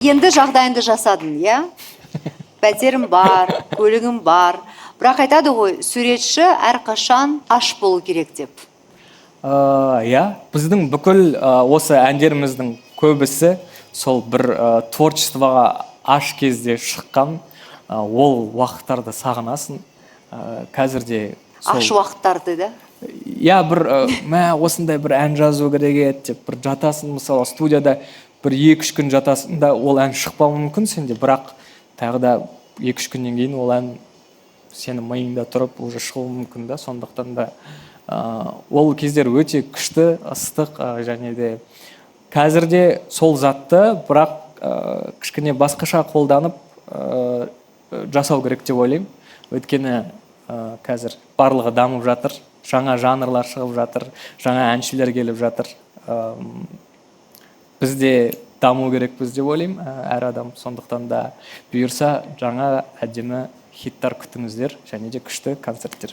Енді жағдайыңды жасадың, иә, пәтерім бар, көлігім бар, бірақ айтады ғой, суретші әрқашан аш болу керек деп. Иә, біздің бүкіл осы әндеріміздің көбісі сол бір творчествоға аш кезде шыққан. Ол уақыттарды сағынасың. Қазір де сол Аш уақыттарды да. Иә, бір мә, осындай бір ән жазу керек еді деп бір жатасың, мысалы, студияда бір 2-3 күн жатасың да, ол ән шықпауы мүмкін сенде, бірақ тағы да 2-3 күннен кейін ол ән сенің миыңда тұрып, уже шығуы мүмкін да. Сондықтан да ол кездер өте күшті, ыстық. Және де қазір де сол затты, бірақ кішкене басқаша қолданып жасау керек деп ойлаймын, өйткені қазір барлығы дамып жатыр, жаңа жанрлар шығып жатыр, жаңа әншілер келіп жатыр. Біз де даму керекпіз деп ойлаймын, әр адам. Сондықтан да, бұйырса, жаңа әдемі хиттар күтіңіздер және де күшті концерттер.